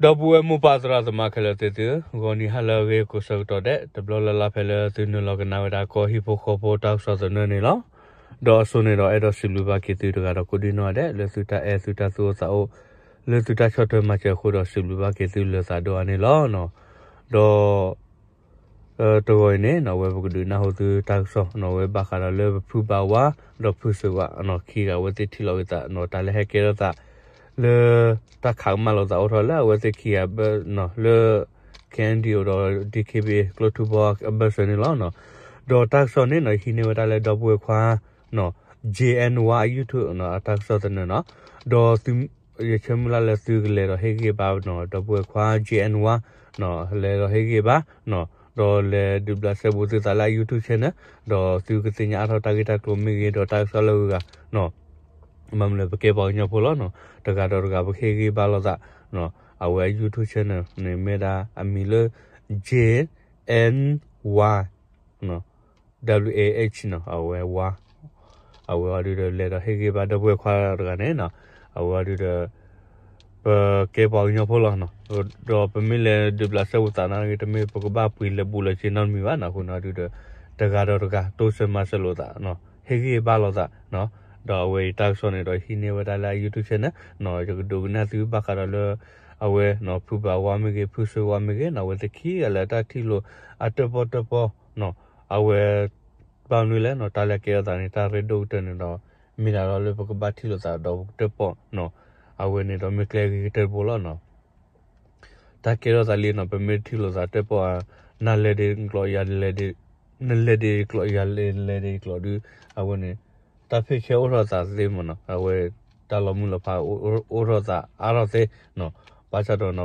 ဒီပုၢ်ဝဲၢ်မိၢ်ပၢ်သရၣ်သမါခဲလၢာ်သ့ၣ်သု, ဂီၤနံၤဟါလၢအဂ့ၤကိးဆၢကတီၢ်ဒဲး တဘျီလၢ်လၢ်ဖဲလၢသုနုာ်လီၤကနၣ်ဝဲဒၣ်ကီၢ်ဟံၣ်ဖိဃီဖိတၢ်ကစီၣ်သနၢၣ်န့ၣ်လီၤ. ဒီးအစိန့ၣ်ဒီးအဲၣ်ဒိးစံးဘျုးဘၣ်က့ၤသုတဂၤဒီးကိးဒံနီၢ်ဒဲး လၢသုတၢ်အဲၣ်သုတၢ်သူၣ်အိၣ်သးအိၣ် လၢသုတၢ်ဆီၣ်ထွဲမၤစၢၤအဃိဒီးစံးဘျုးဘၣ်က့ၤသုလၢာ်သးဒိၣ်အါန့ၣ်လီၤ. ဒီး တဂီၤအံၤန့ၣ်နီၢ် အဝဲပကဒုးနၢ်ဟူသုတၢ်ကစီၣ်နီၢ် အဝဲဘၣ်ဃးဒီးလၢပဖုဘၣ်ဝါ ဒီးဖုစၢၤဝါနီၢ် ခံဂၤအဝဲသ့ၣ်ထံၣ်လိာ်က့ၤသးနီၢ် တၢ်လၢဟဲကဲထီၣ်သး လၢ တၢ်ခးကမၣ်လိာ်သးအိၣ်ထီၣ်လၢအဝဲသ့ၣ်ခံဂၤဘၣ်နီၢ် လၢ K N D O ဒီး D K B A ကျိထူဘီအဘၢၣ်စၢၤန့ၣ်လီၤ. ဒီးတၢ်ကစီၣ်န့ၣ်နီၢ် ယဟံးန့ၢ်ဝဲဒၣ်လၢဒီပုၢ်ဝဲၢ်ခွါ နီၢ် J N Y YouTube နီၢ် အတၢ်ကစီၣ်သနၢၣ်နီၢ် ဒီးသု ယဆၢမုၢ်လၢ်လၢသုကလဲၤဒီးဟ့ၣ်ဂံၢ်ဘါနီၢ် ဒီပုၢ်ဝဲၢ်ခွါ J N Y နီၢ် လဲၤဒီးဟ့ၣ်ဂံၢ်ဘါနီၢ် ဒီးလဲၤဒုးဘျးစဲဘူးသုသးလၢအ YouTube channel ဒီးသုကသ့ၣ်ညါအါထီၣ်တၢ်ဂ့ၢ်တၢ်ကျိၤမ့ၢ်ဂ့ၤ ဒီးတၢ်ကစီၣ်လၢအဂၤနီၢ် မ့ၢ်မနုၤလဲၣ် ပကဲပှၤကညီဖိလီၤနီၢ် တဂၤဒီးတဂၤပကဟ့ၣ်ဂံၢ်ဘါလိာ်သးနီၢ် အဝဲအ YouTube channel န့ၣ်မ့ၢ်ဒၣ်အမံၤလၢ J N Y နီၢ် W A H နီၢ် အဝဲဝါ အဝဲအီၤဒုးဒီးလဲၤဒီးဟ့ၣ်ဂံၢ်ဘါဒီပုၢ်ဝဲၢ်ခွါတဂၤန့ၣ်နီၢ် အဝဲအီၤဒုးဒီး ပကဲပှၤကညီဖိလီၤနီၢ် ဒီးပမ့ၢ်လဲၤဒုးဘျးစဲဘူးသးနာ်က့ တမ့ၢ်ပကဘၣ်ပှ့ၤလဲၤဘူးလၢက့နီတမံၤဘၣ်နီၢ် အဃိန့ၣ်အီၤဒုးဒီး တဂၤဒီးတဂၤတိစၢၤမၤစၢၤလိာ်သးနီၢ် ဟ့ၣ်ဂံၢ်ဘါလိာ်သးနီၢ် ဒီးအဝဲအံၤတၢ်ကစီၣ်န့ၣ်ဒီးဟံးန့ၢ်ဝဲဒၣ်လၢအ YouTube channel နီၢ် ယကဒုးကနၣ်သုဘၣ်ဃးဒီးလၢ အဝဲနီၢ် ဖုဘၣ်ဝါမ့ၢ်ဂ့ၤ ဖုစၢၤဝါမ့ၢ်ဂ့ၤနီၢ် အဝဲသ့ၣ်ခံဂၤလၢတၢ်ထံၣ်လိာ်အတၢၣ်ပီၣ်တၢၣ်ပီနီၢ် အဝဲ ဘၣ်မနုၤလဲၣ်နီၢ် တၢ်လၢကဲထီၣ်သးန့ၣ် တၢ်ရ့ဒိၣ်ကတၢၢ်န့ၣ်ဒီး မ့ၢ်ဒၣ်လီၤလၢပကဘၣ်ထံၣ်လိာ်သးဒီးတၢၣ်ပီၣ်နီၢ် အဝဲန့ၣ်ဒီးမ့ၢ်ကျဲဂ့ၤကတၢၢ်တဘိလီၤနီၢ် တၢ်ကဲထီၣ်သးလံနီၢ် ပမ့ၢ်ထံၣ်လိာ်သးတၢၣ်ပီၣ်ဧါ နလဲၤဒ်ကျိာ်ယၤ နလဲၤဒ်ကျိာ်ယၤ လဲၤဒ်ကျိာ်ဒုး အဝဲန့ၣ် တၢ်ဖ့ၣ်ဆၢအိၣ်ထီၣ်သးသ့မ့ၢ်နီၢ် အဝဲ တၢ်လီၤမုၢ်လီၤဖးအိၣ်ထီၣ်သးအါထီၣ်သ့နီၢ် ဘၣ်ဆၣ်ဒီးနီၢ်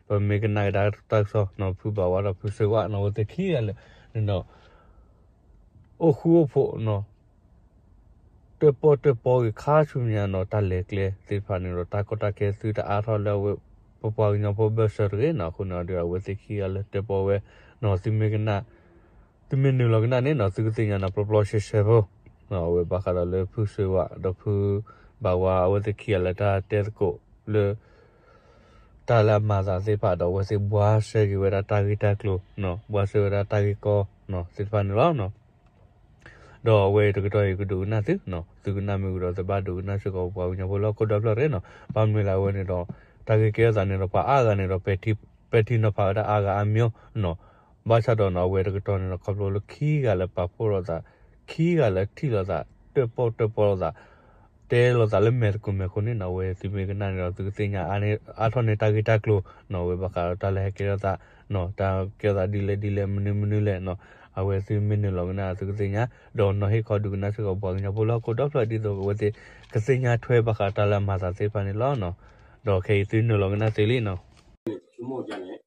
ပမ့ၢ်ကနၣ်ကဒါတၢ်ကစီၣ်နီၢ် ဖုဘၣ်ဝါဒီးဖုစၢၤဝါနီၢ် အဝဲသ့ၣ်ခံဂၤလၢာ်န့ၣ်ဒီး အိၣ်ဃူအိၣ်ဖိးနီၢ် တၢၣ်ပီၣ်တၢၣ်ပီဂ့ၤခါဆူညါနီၢ် တၢ်လဲၤကျဲသ့ၣ်တဖၣ်န့ၣ်ဒီး တၢ်ကီတၢ်ခဲသုတအါထီၣ်လၢအဝဲ ပပှၤကညီဖိဘၢၣ်စၢၤတဂ့ၤနီၢ် အဃိန့ၣ်ဒီး အဝဲသ့ၣ်ခံဂၤလၢာ်တၢၣ်ပီၣ်ဝဲနီၢ် သုမ့ၢ်ကနၣ် သုမ့ၢ်နုာ်လီၤကနၣ်န့ၣ်နီၢ် သုကသ့ၣ်ညါနီၢ် ပျီပျီဆှဲဆှဲဖိ အဝဲဘၣ်ဃးဒီးလၢဖုစၢၤဝါ ဒီးဖုဘၣ်ဝါ အဝဲသ့ၣ်ခံဂၤလၢာ်တၢ်တဲသကိးလၢ တၢ်လၢအမၤသးသ့ၣ်တဖၣ်ဒီး အဝဲသ့ၣ်ဘှါရှဲက့ၤဝဲဒၣ်တၢ်ဂ့ၢ်တၢ်ကျိၤနီၢ် ဘှါရှဲဝဲဒၣ်တၢ်ဂ့ၢ်ကီနီၢ် သ့ၣ်တဖၣ်န့ၣ်လီၤ. ဒီးအဝဲအံၤတကတီၢ်အံၤကဒုးကနၣ်သုနီၢ် သုကနၣ်မ့ၢ်ဝံၤဒီး သုဘၣ်ဒုးကနၣ်စ့ၢ်ကီးပပှၤကညီဖိလၢဟီၣ်ခိၣ်ဒီဖျၢၣ်တဂ့ၤနီၢ် ဘၣ်မနုၤလဲၣ်အဝဲန့ၣ်ဒီး တၢ်ဂ့ၢ်ကဲထီၣ်သးန့ၣ်ဒီး ပှၤအါဂၤန့ၣ်ဒီး ပဲာ်ထံနီၤဖးဝဲဒၣ်အါဂၤအါမံၤနီၢ် ဘၣ်ဆၣ်ဒီးနီၢ် အဝဲတကတီၢ်န့ၣ်ဒီး ခီဖျိလၢခံဂၤလၢပာ်ဖှိၣ်လိာ်သး ခံဂၤလၢထံၣ်လိာ်သး တၢၣ်ပီၣ်တၢၣ်ပီလိာ်သး တဲလိာ်သးလၢမဲာ်သကိးမဲာ်ခိၣ်န့ၣ်နီၢ် အဝဲသုမ့ၢ်ကနၣ်န့ၣ်ဒီး သုကသ့ၣ်ညါအါန့ၢ် အါထီၣ်န့ၢ်တၢ်ဂ့ၢ်တၢ်ကျိၤနီၢ် အဝဲဘၣ်ဃးဒီးတၢ်လၢဟဲကဲထီၣ်သးနီၢ် တၢ်ကဲထီၣ်သးဒ်လဲၣ်ဒ်လဲၣ် မနုၤမနုၤလဲၣ်နီၢ် အဝဲသုမ့ၢ်နုာ်လီၤကနၣ်သုကသ့ၣ်ညါ ဒီးနီၢ်ဟ့ၣ်ခီဒုးကနၣ်စ့ၢ်ကီးပှၤကညီဖိလၢဟီၣ်ခိၣ်ဒီဖျၢၣ် ဒ်သိးအဝဲသ့ၣ်ကသ့ၣ်ညါထွဲဘၣ်ဃးတၢ်လၢအမၤသးသ့ၣ်တဖၣ်န့ၣ်လီၤ. ဒီးခဲအံၤသုနုာ်လီၤကနၣ်သ့လံနီၢ်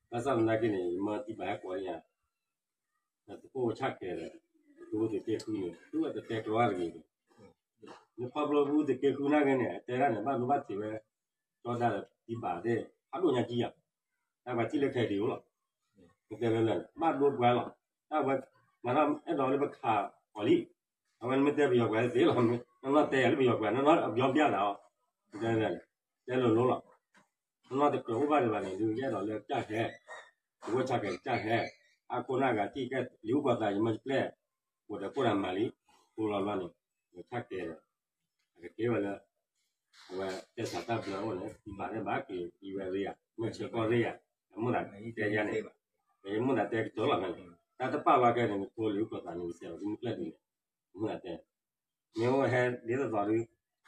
ဘၣ်ဆၣ်သနာ်က့န့ၣ် ယမၢသံဘၣ်ဟဲကိးယၤ သကိးဆၣ်ကဲၤဒီး သုဝဲသ့ၣ်ကဲဃုန့ၣ် သုဝဲတတဲကျီတဂ့ၤန့ၣ် နခီဖျိသုဝဲသ့ၣ်ကဲဃုနာ်က့န့ၣ် အတဲဒၣ်န့ၣ် ဘၣ်ဒိဘၣ်ထံးဝဲ ကၠီဒၣ်ဒီးသံဘၣ်သ့ၣ် ဖးဒိၣ်ညါကံယၤ တၢ်ပှၤထံၣ်လၢခဲဒံးအိၣ်လီၤ ပတဲလၢလၢ ဘၣ်ဒိပှၤလီၤ တၢ်ဝဲ မၤထီၣ်အဲၣ်ဒိးလၢပခးအီၤလံ အဝဲနမ့ၢ်တဲပယီၤပှၤသ့လီၤ နီၢ်နီၢ်တဲယၤလၢပယီၤပှၤ နီၢ်နီၢ်အပယီၤပျၢ်သးအီၤ တဲလၢလၢ တဲလိၤလိၤလီၤ နီၢ်နီၢ်တကြၢးအိၣ်ဘၣ်ဒံးဘၣ်န့ၣ် ဒုးယအဲၣ်ဒိးလၢကၢ်ဟဲ ကဝဲဆၣ်ကဲၤကၢ်ဟဲ အခိၣ်နၢ်ဂၤထံၣ်ကဲလံၤအိၣ်ကီၢ်သး ယမၢယပျဲၢ် အိၣ်ဒီးခိၣ်နၢ်မၤလံ အိၣ်လီၤလီၤန့ၣ် ယဆၣ်ကဲၤဒီး အကကဲဝဲလၢ အဝဲတဲဆၣ်တၢ်ဘျၢအိၣ်န့ၣ် ယဘၣ်တဲဘၣ်က့ၤအံၤဝဲရ့ယၤ မ့ၢ်ဆၢကီၢ်ရ့ယၤ အမိၢ်သးတဲယၤန့ၣ် ယမိၢ်သးတဲကတၢၢ်လီၤဖဲန့ၣ် တၢ်တပာ်လီၤကဲန့ၣ် နဖိလံၤအိၣ်ကီၢ်သးန့ၣ် နစဲးလီၤသုမုၢ်ကျဲၢ်ဒ်န့ၣ် အမိၢ်သးတဲ မ့ၢ်အိၣ်ဟဲဒ်သိးသိးဒုး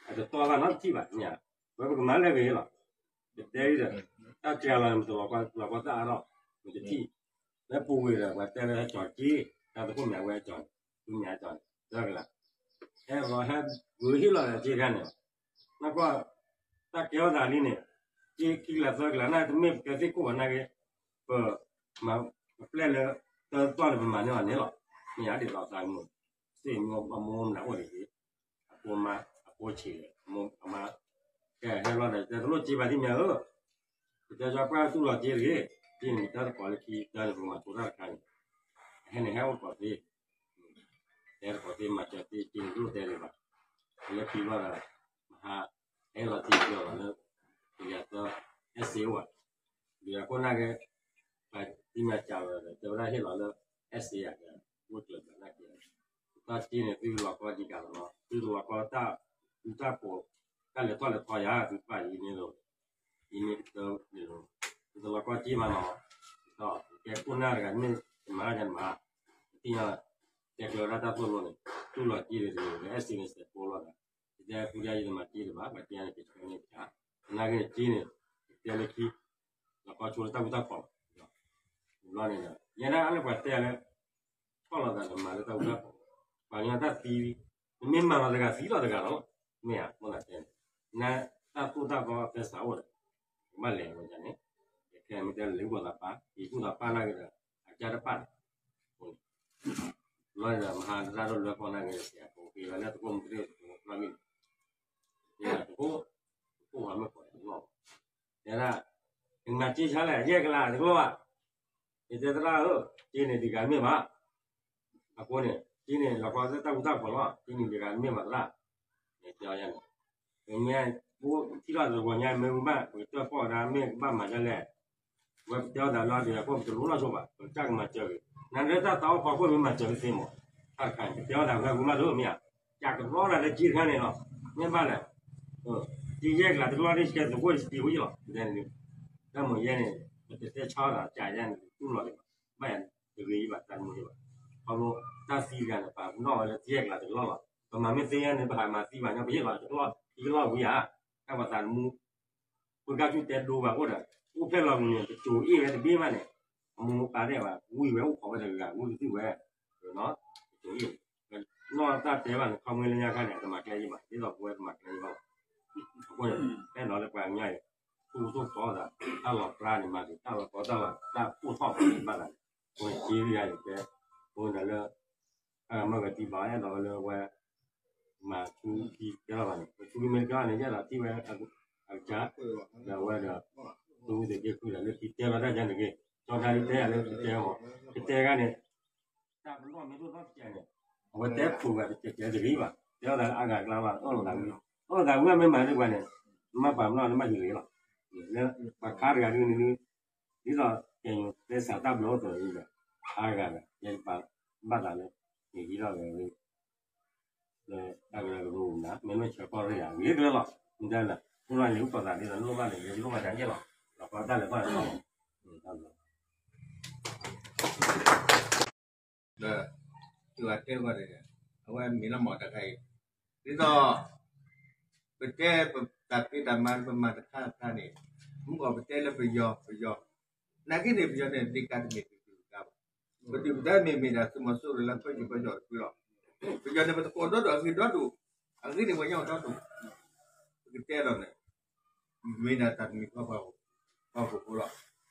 အတတီဘၣ်နီတထံၣ်ဘၣ် မ့ၢ်ဧါ ဝဲပကမၤလၢဂ့ၤလီၤ ပတဲဒ်ဒီး တၢ်စှၤလီၤန့ၣ် ပတလီၤကီတၢ်အါထီၣ် ပတထံၣ် လၢပူၤဝ့ၤဒီး ပှၤတဲလၢဟဲကၠီၤက့ တၢ်သကိးမ့ၢ်အဝဲဟဲကၠီၤ သုမ့ၢ်ဟဲကၠီၤ သၢကလး ဟဲလီၤဟဲဂုာ်ဟ့ၣ်လီၤဒီးက့ခါန့ၣ် နကွၢ် တၢ်ကဲထီၣ်သးလံန့ၣ် က့ခံကလးသၢကလးန့ၣ် တမ့ၢ်ပကဲသ့ၣ်ခိၣ်ဘၣ်နာ်က့ ပ ပပျဲၢ်လၢ တၢ်တတီၢ်န့ၣ် ပမၤန့ၢ်အီၤန့ၣ်လီၤ မ့ၢ်အဒ်သိးသးမုၢ် သ့ၣ်မ့ၢ်အမိၢ်မနုၤအိၣ်ဒံး အဖိမါ အဖိဆံး အမိၢ်အမါ ကဲဟဲလီၤဒီး တဲတလိၣ်က့ဘၣ်သ့ၣ်မ့ၢ်ဧၢ ပတဲကၠီပှၢ်တူၢ်လီၤက့တဂ့ၤ က့န့ၣ်မ့ၢ်တၢ်တကိးလၢခံ တၢ်န့ၣ်ပကမၤထူတၢ်တခါန့ၣ် ဟဲန့ၣ်ဟဲအိၣ်တကိးသ့ တဲတကိးသ့မၤစၢၤသ့ က့န့ၣ်တလိၣ်တဲဒံးဘၣ် လၢခံဘျီဒီး မဟါ ဟဲလီၤတံၢ်ပျီဘၣ်လၢ ကယၤသၢ ဟဲ စ့အိၣ်ဘၣ်, ဒီးအခိၣ်နၢ်က့ ပှၤသံမၤစၢၤဝဲဒီး တဲဝဲဒၣ်ဟ့ၣ်လီၤလၢ အဲၣ်စ့ယၤ ဝ့ၢ်ကျၢၤဘၣ်နာ်က့, တၢ်စ့န့ၣ် သုလီၤကီဒံးကးလီၤ, သုတလီၤကီတၢ်ဃူတၢ်ဖိး, တၢ်လဲၤထီၣ်လဲၤထီယၤ သုတဘၣ်အံၤန့ၣ်လီၤ, အံၤန့ၣ် သုတလီၤကီစ့မးနီၤ, ဒီးကဲခိၣ်နၢ်တဂၤမ့ၢ်တမၤဒ်န့ၣ်မး, သ့ၣ်ညါ တဲကျၢၤဝဲဒၣ်တၢ်သိၣ်လိန့ၣ် တူၢ်လိာ်စ့ဒီး အဲၣ်စ့န့ၣ်စဲးဖိလီၤဒီး, ယတဲဃုဒၣ်ယတမၤစ့ဒံးဘၣ်, ပှၤတဲန့ၣ်ကဆှၢန့ၢ်ကါ, နာ်က့န့ၣ်စ့န့ၣ် တဲလၢခံ လီၤကီဆိလၢတၢ်ဃူတၢ်ဖိး, ဘျီန့ၣ်ဒီး ယဲဒၣ်အါလၢပှၤတဲလၢ ထီၣ်လီၤသးဒီးမၤလၢတၢ်ဃူတၢ်ဖိး, ပှၤကညီတၢ်သံ, နမ့ၢ်မၤလီၤတဂၤသံလီၤတဂၤလီၤ, မ့ၢ်ဧါ, မ့ၢ်သးတဲန့ၣ်, နတၢ်သိၣ်တၢ်သီအသဲစးအိၣ်ဒီး ကဘၣ်လဲၤဝဲဒၣ်န့ၣ်, ယခဲမ့ၢ်တဲလၢကီၢ်သးပၢ် ယကူၣ်သးပၢ်နာ်က့ဒီး အကၢ်တပၢ်န့ၣ် ဘျီဒီး မဟါတရၣ်ဒိၣ်လွဲၢ်ကီၢ်နာ်က့ဒီး စဲးဖိက့ၤဝဲလၢတကိၢ်မူတရ့ၣ်တကိၢ်နီၣ်ဂံၢ်န့ၣ်, တကိၢ်, တကိၢ်ဝဲမ့ၢ်ကိးတလီၢ်ဘၣ်, တဲဒၣ်, နမၤစ့ဆါလဲၣ် ယဲၢ်ကလးတကလီၢ်ဘၣ်, ယတဲသရၣ်ဧၢ, စ့န့ၣ်ဒံးဂၤမ့ၢ်ဘၣ်, အဃိန့ၣ် စ့န့ၣ် လီၤကီသ့ၣ်တၢ်ဃူတၢ်ဖိးလီၤ, စ့န့ၣ်ဒံးဂၤမ့ၢ်ဘၣ်သရၣ်, တဲအီၤယဲန့ၣ်, မ့ၢ်, ထံၣ်လီၤတဂီၤညါ မ့ၢ်ဝံဘၣ် ပကတၢၢ်ဖီၣ်ဝဲဒၣ် မ့ၢ်ကဘၣ်မၤဒ်လဲၣ် ဝဲပတဲအီၤသးလီၤဒီး အဃိပတလိၣ်နီၢ်ဆိဘၣ် ပကစၢ်ကမၤစၢၤဂ့ၤ, နၤလၢတၢ်သးအိၣ်ဖီခိၣ်မ့ၢ်မၤစၢၤလၢသ့မး, တၢ်တခါန့ၣ် ပတဲအီၤသးဝဲဝံမးလိမ့ၢ်ဧါ, ကးကလီတၢ်လၢစ့တခါန့ၣ်လီၤ, မ့ၢ်ဘၣ်လဲၣ်, စ့ယဲၢ်ကလးတကလီၢ်န့ၣ် စဲးသကိးစ့ဖိယ့ၢ်လီၤ, တၢ်မ့ၢ်ယဲန့ၣ် ပတတဲဆါအီၤသးကးယဲန့ၣ် တူၢ်လိာ်န့ၣ်ဘၣ်, ဘၣ်ယၤတဂ့ၤယဘၣ် တၢ်တမုာ်ယဘၣ်, ခီဖျိတၢ်သံတဂၤန့ၣ် ပာ်ပနီၣ်ဝဲလၢစ့ယဲၢ်ကလးတကလီၢ်လီၤ, ပမၤမ့ၢ်သ့ယဲန့ၣ် ပဟးမၤသံဘၣ်ညီ ပဟ့ၣ်လီၤတကလီၢ် ခံကလီၢ်ဝံဧါ, တၢ်ပှၤသးတမူ ပကါဆူၣ်တဲဒိဘၣ်အိၣ်ဒီး အိၣ်ဖျဲၣ်လီၤမုၢ်န့ၣ် ပစိၤအ့ၣ်ဝဲတဘ့ၣ်ဘၣ်န့ၣ်, အမိၢ်ပၢ်ဒဲးဘၣ် ဝံဝဲအိၣ်ခိးဝဲတဂၤဂၤ ဝံကသံၣ်ဝဲ, ပစိၤအ့ၣ်, နီၢ်တၢ်တဲဘၣ်န့ၣ် ခီမ့ၢ်လၢညါခါန့ၣ် အတမၤကျဲယံၤဘၣ် ဒ်သိးပဝဲတမၤကျဲယံၤဘၣ်, အဃိန့ၣ် အဲၣ်ဒိးလၢပှၤကညီအံၤ သူၣ်ကသိၣ်သီသး တၢ်လီၤပြါန့ၣ် မၤဒ်တၢ်လီၤပြါတၢ်လီၤ တၢ်အိၣ်ထီၣ်ပှၤန့ၣ်ဘၣ်သးန့ၣ်, အဃိန့ၣ် က့ယၤယတဲ, အဃိန့ၣ်ဒီးလၢ အမ့ၢ်ဂၤတံၢ်ဘၣ် အဲၣ်ဒိးလၢဝဲ မၤဆူခံကဲလီၤဘၣ်န့ၣ် ပဆူမ့ၢ်တကဲလီၤန့ၣ် ယအဲၣ်ဒိးထံၣ်ဝဲအကစၢ်, ဒီးအဝဲဒီး သုဝံသးစူၤဃုာ်ဒီးလၢခံတဲဘၣ်တၢ်ယါန့ၣ်ဂ့ၤ, ကၠီတၢ်ဒ်တဲယၤလၢကတဲအီၤ, ကတဲဂၤန့ၣ် တၢ်ပနီၣ်မ့ၢ်ဒိၣ်ထီၣ်တကဲန့ၣ် အဝဲတဲပူၤဝဲတကဲကဲတဂ့ၤဘၣ်, တဲအီၤသးလၢအဂၤကျါဘၣ် အၢၣ်လီၤသးဝံ, အၢၣ်လီၤသးဝံမ့ၢ်မၤဒ်ပှၤန့ၣ် မ့ၢ်ပာ်ပနီၣ်န့ၣ်မ့ၢ်ဟံးဂ့ၤလီၤ, လၢပှၤခါတဂၤဒ်န့ၣ် ဒ်သိးကဲညိးတဲစးတၢ်ဘျုးအိၣ်သးအံၤဒီး အါဂၤဒီး ယဲပာ်ဘၣ်သးလၢ ယဟံးထီၣ်ဂ့ၤ လၢတၢ်ကရၢကရိမနုၤ မ့မ့ၢ်ဆၢကတီၢ်ရ့ၣ်ယၤ ဂ့ၤကလၢလီၤ, မ့ၢ်တၢ်လၢ ဖိလၢယဟူထီၣ်သးဒ်သိးလိၣ်ဘၣ်န့ၣ် ယလိၣ်ဘၣ်တၢ်ယဲၢ်လီၤ, ဒီးပှၤတၢ်လဲၤထီၣ်လဲၤထီၣ်လီၤ, ဒီး သုအတဲဝဲဒၣ် အဝဲမ့ၢ်လၢမီၢ်တခါအံၤ ဒ်သိး ပတဲပတၢ်ဖံးတၢ်မၤ ပမၤတခါတခါန့ၣ် မုၢ်ကီၢ်ပတဲလၢပယီၤ ပယီၤ နာ်က့န့ၣ် ပယီၤန့ၣ် ဒ့ကါတမ့ၢ်ပဒုၣ်ပဒါဘၣ်, ပဒုၣ်ပဒါမ့ၢ်မ့ၢ်ဒၣ်သုးမီၤစိရိၤလၢပၢဆူၣ်ပၢစိးတဖုလီၤ, ပယီၤန့ၣ် ပသကိးဒီဒူၣ်အဂ့ၢ်ဒီဒူၣ်, အဂ့ၢ်န့ၣ်ပှၤညီဒီဒူၣ်, ပကတဲဒီးန့ၣ် မ့ၢ်ဒၣ်တၢ်တမံၤဃီ ပှၤဟီၣ်ခိၣ်ဖိလီၤ,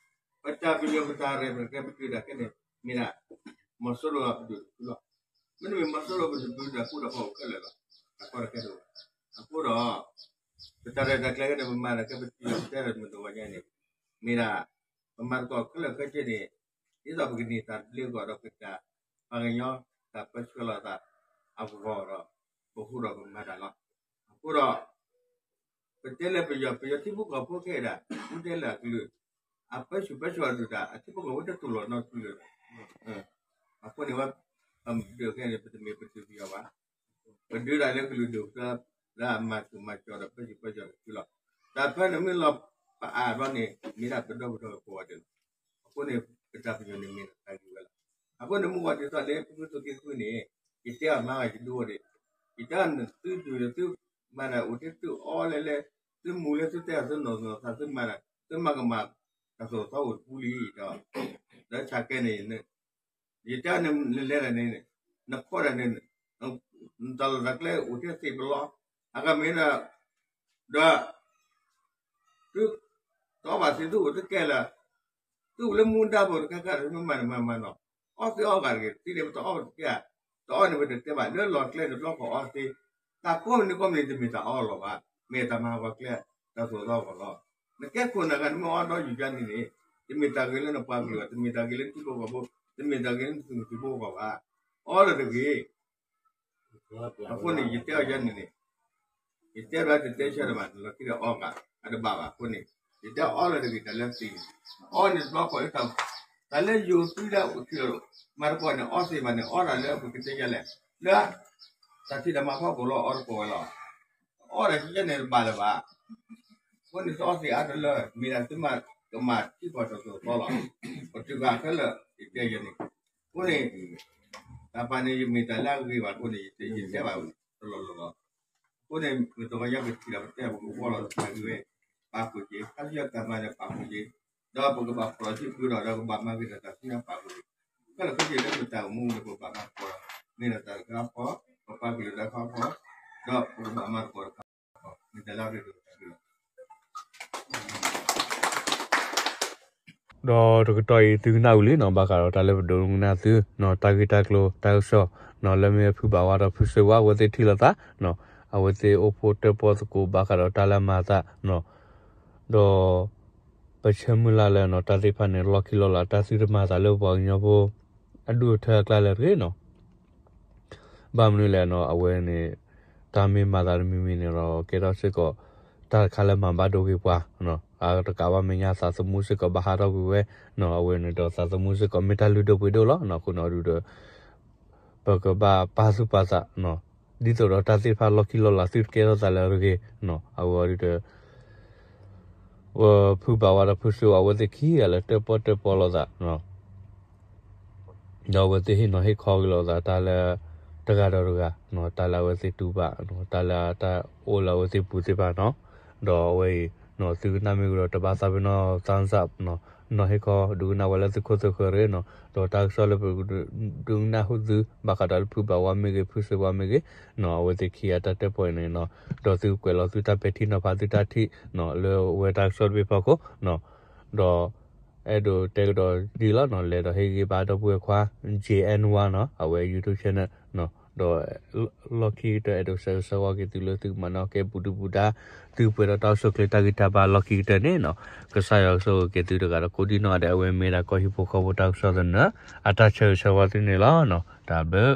ပတၢ်ပယီၤပတၢ်ရဲၣ်ပကဲပတုာ်ဒၣ်ကဲန့ၣ် မ့ၢ်ဒၣ် မီၤစိရိၤပဒုၣ်တဖုလီၤ, မ့တမ့ၢ်မီၤစိရိၤပဒုၣ်တဖုဒီး ဃူဒီးဖိးခဲလၢာ်လီၤ, အကီတခဲတအိၣ်ဘၣ်, အဃိဒီး ပတၢ်ရဲၣ်တၢ်ကျဲၤကဲန့ၣ် ပမၤဒၣ်ကဲပတုာ်ကဲဒီးမုၢ်တဝီညါန့ၣ် မ့ၢ်ဒၣ် ပမၤသကိးခဲလၢာ်ခဲဆ့န့ၣ် ဒ်သိးပကန့ၢ်တၢ်ဘျုးကီးဒီးပတၢ် ပှၤကညီတၢ်ပၢဆှၢလီၤသး အဂီၢ်ဒီး ပဃူဒီးပမၤတၢ်လီၤ, အဃိဒီး ပတဲလၢပယီၤ ပယီၤထံဖိကီၢ်ဖိခဲအံၤဒၣ် မ့ၢ်တဲလၢအကလုာ် အပၢဆူၣ်ပၢစိးဒုၣ်တၢ် အထံဖိကီၢ်ဖိတတူၢ်လိာ်နီတဖုလၢၤဘၣ်, အဃိန့ၣ်ဝဲ ပဒုးခဲန့ၣ် ပတမ့ၢ်ပတုာ်ပယီၤဘၣ်, ပဒုးဒၣ်လၢကလုာ်ဒိၣ်ကတၢၢ် လၢအမၤဆူၣ်မၤစိးဒီးပၢဆူၣ်ပၢစိးတဖုလီၤ, တၢ်ဖဲန့ၣ်မ့ၢ်လီၤပအါဘျီန့ၣ် မ့ၢ်ဒၣ်ပဒီပုၢ်ဒီဝဲၢ်ကိးဂၤဒဲးလီၤ, အဃိန့ၣ် ပတၢ်ပညိၣ်န့ၣ်မ့ၢ်တၢ်ဂ့ၤဝဲလီၤ, အဃိန့ၣ်မုၢ်ဂီၤဒ်သိးလၢဖုဖုသုးက့ဃုန့ၣ် ယတဲအီၤမၤဂၤယဒုအိၣ်ဒံး, ယတဲအီၤသုဒုးသုမၤတၢ်အိၣ်တ့ၢ်သုအီလဲၣ်လဲၣ်, သုမူလၢသုတဲအီၤသုနီၢ်နီၢ်သးသုမၤတၢ် သုမၤကမၣ် တၢ်သိၣ်တၢ်သီအိၣ်တပူၤလံဒီး လၢဆၢကဲန့ၣ် ယတဲန့ၣ် နလဲၤတၢ်န့ၣ် နခီတၢ်န့ၣ် နတၢ်လီၢ်တၢ်ကျဲအိၣ်ထဲသ့ၣ်ပလီ အဂၤမ့ၢ်ဒီး ဒီး သု တအီၣ်ဘၣ်သ့ၣ်သုအိၣ်တကဲလၢာ် သုအိၣ်လၢမူဒါဘိတခါခါ သုမၤတမၤမၤနီၤ အီသ့ၣ်အီဂၤတဂ့ၤ သ့န့ၣ်ပတအီၣ်တကဲ တအီၣ်န့ၣ်ပတတဲဘၣ် လၢလီၢ်ကျဲန့ၣ် တဘျီဃီအီသ့ၣ် တၢ်ကိးမုၢ်နံၤကိးမုၢ်နံၤ တမ့ၢ်တၢ်အီလီၤဘၣ် မ့ၢ်တၢ်မၤဟးဂီၤကျဲ တၢ်သိၣ်တၢ်သီအဂီၢ်လီၤ နကဲခိၣ်နၢ်ဂၤ နမ့ၢ်အီဒီးယူၤယါန့ၣ်န့ၣ် တမ့ၢ်တၢ်ဂ့ၤလၢနပှၤကလုာ်ဘၣ် တမ့ၢ်တၢ်ဂ့ၤလၢနထံဖိကီၢ်ဖိ တမ့ၢ်တၢ်ဂ့ၤလၢနသုးမုၢ်သံၣ်ဘိအဂီၢ်ဘၣ် အီလၢတဂ့ၤ အဃိန့ၣ် ယတဲအီၤယဲန့ၣ်န့ၣ် ယတဲဘၣ်တတဲဆၢတဘၣ် နလီၤခံဒီးအီဂၤ အတဘၣ်ဘၣ်အဃိန့ၣ် ယတဲအီလၢတဂ့ၤတၢ်လၢသံန့ၣ်, အီန့ၣ်တဘျီဃီလၢတၢ်, တၢ်လၢယိၤသုလၢအအိၣ်ထံလီၤ, မၤသကိးန့ၣ် အီသ့ၣ်ဘၣ်န့ၣ် အီတၢ်လၢပကတဲယလဲၣ်, လၢ တၢ်ဖံးတၢ်မၤဖီခိၣ်လီၤ အီတကိးဝဲလီၤ, အီတၢ်ကယဲၢ်န့ၣ်တဘၣ်လၢၤဘၣ်, အဃိန့ၣ်သုအီသ့ၣ်အါတလၢ မ့ၢ်ဒၣ်သုမၤကမၣ်ထံကီၢ်တစိၤသီလီၤ, ပတုၤဘၣ်ခဲလၢာ်ယတဲယဲန့ၣ်, အဃိန့ၣ် တၢ်ပာ်န့ၣ်ယမ့ၢ်တၢ်လၢအဂ့ၤဘၣ်အဃိန့ၣ် ယတဲဘၣ်တလီၢ်လီၢ်လီၤ, အဃိန့ၣ် မ့ၢ်တကယီကထံၣ်ဒီးပတဲပကဝီလီၤတၢ်ဂ့ၢ်ဝဲ, ပာ်ဖှိၣ်က့ၤ ခါဆူညါတၢ်မၤန့ၣ်ပာ်ဖှိၣ်က့ၤ, ဒီးပကဘၣ်ဖှီၣ်လီၤစုပူၤဒီး ဒီးကဘၣ်မၤဂ့ၤဒီးတၢ်ဆူညါပာ်ဖှိၣ်က့ၤ, ခဲလၢာ်ခဲဆ့လၢပတၢ်အိၣ်မူန့ၣ် ပဘၣ်မၤသကိး, မ့ၢ်ဒီးတၢ်တခါအဖီ, ပပာ်ကလုာ်တၢ်ခါအဖီ, ဒီးပကဘၣ်မၤသကိးတခါအဖီ, မ့ၢ်တၢ်လၢအရ့ဒိၣ်တၢ်ဂ့ၢ်လီၤ. ဒီးတကတီၢ်အံၤ သုကနၣ်ဝံၤလံနီၤ ဘၣ်ဃးဒီးတၢ်လၢပဒိးကနၣ်သုနီၤ တၢ်ဂ့ၢ်တၢ်ကျိၤတၢ်ကစီၣ်နီၤ လၢမ့ၢ်ဖုဘၣ်ဝါဒီးဖုစၢဝါ အဝဲသ့ၣ်ထံၣ်လိာ်သးနီၤ အဝဲသ့ၣ်အိၣ်ဖှိၣ်တၢၣ်ပီၣ်သကိးဘၣ်ဃးဒီးတၢ်လၢအမၤအသးနီၤ ဒီး ပဆၢမုၢ်လၢ်လၢနီၤ တၢ်သ့ၣ်တဖၣ်န့ၣ် လီၢ်ခံလီၢ်လၤ တၢ်သုတမၤအသးလၢပပှၤကညီဖိ အဒူၣ်အထၢအကျါလၢၤတဂ့ၤနီၤ ဘၣ်မနုၤလဲၣ်နီၤ အဝဲန့ၣ် တၢ်မ့ၢ်မၤသးတမံၤမံၤန့ၣ်ဒီး ကဲထီၣ်စ့ၢ်ကီး တၢ်တခါလၢမၤဘၣ်ဒိဂ့ၤပှၤနီၤ အတကးဘၣ်မဲာ်ညါသးသမူစ့ၢ်ကီးဘၣ်ဟးထီၣ်ကွံာ်ဝဲနီၤ အဝဲန့ၣ်ဒီးသးသမူစ့ၢ်ကီး မ့ၢ်တၢ်လုၢ်ဒိၣ်ပှ့ၤဒိၣ်လီၤနီၤ အဃိန့ၣ်အီၤဒုးဒီး ပကဘၣ်ပာ်သူၣ်ပာ်သးနီၤ ဒ်သိးဒီးတၢ်သ့ၣ်တဖၣ်လီၢ်ခံလီၢ်လၤ သုတကဲထီၣ်သးလၢၤတဂ့ၤနီၤ အဝဲအီၤဒုးဒီး ဝဲဖုဘၣ်ဝါဒီးဖုစၢဝါ အဝဲသ့ၣ်ခံဂၤလၢတၢၣ်ပီၣ်တၢၣ်ပီလိာ်သးနီၤ ဒီးအဝဲသ့ၣ်ဟ့ၣ်နီၤဟ့ၣ်ခီက့ၤလိာ်သး တၢ်လၢတဂၤဒီးတဂၤနီၤ တၢ်လၢအဝဲသ့ၣ်တူၢ်ဘၣ်နီၤ တၢ်လၢတၢ်အိၣ်လၢအဝဲသ့ၣ်ပူၤသ့ၣ်တဖၣ်နီၤ ဒီးအဝဲအံၤနီၤ သုကနၣ်မ့ၢ်ဝံၤဒီး တဘၣ်သးပ့ၤနီၣ် thumbs up နီၤ နီၤဟ့ၣ်ခီ ဒုးကနၣ်ဝဲလၢသုခိၣ်သုဃၢၤတဂ့ၤနီၤ ဒီးတၢ်ကစီၣ်လၢပဒုးကနၣ်ဟူသု ဘၣ်ဃးဒီးလၢဖုဘၣ်ဝါမ့ၢ်ဂ့ၤ ဖုစၢဝါမ့ၢ်ဂ့ၤနီၤ အဝဲသ့ၣ်ခံဂၤတၢ်တၢၣ်ပီၣ်အံၤန့ၣ်နီၤ ဒီးသုကွဲးလီၤသုတၢ်ပဲာ်ထံနီၤဖးသုတၢ်ထံၣ်နီၤ လၢဝဲတၢ်ကစီၣ်တဘ့ၣ်ဖီခိၣ်နီၤ ဒီး အဲၣ်ဒိးတဲကဒီးဒ်လီၤနီၤ လဲၤဒီးဟ့ၣ်ဂံၢ်ဘါဒီပုၢ်ဝဲၢ်ခွါ J N one နီၤ အဝဲ YouTube channel နီၤ ဒီးလီၢ်ခံကတၢၢ်အဲၣ်ဒိးဆၢဂ့ၤဆၢဝါက့ၤသုလၢသုကမၤနီၣ်ကဲဘူးဒုဘူးဒါ သုပှဲၤဒီးတၢ်အိၣ်ဆူၣ်အိၣ်ချ့တၢ်ဂံၢ်တၢ်ဘါလီၢ်ခံကတၢၢ်န့ၣ်နီၤ ကစၢ်ယွၤကဆိၣ်ဂ့ၤက့ၤသုတဂၤဒီးကိးဒံနီၢ်ဂၤဒဲး အဝဲမ့ၢ်ဒၣ်ကီၢ်ဟံၣ်ဖိဃီဖိတၢ်ကစီၣ်သနၢၣ် အတၢ်ဆၢဂ့ၤဆၢဝါသုန့ၣ်လီၤနီၤ တၢ်ဘျုး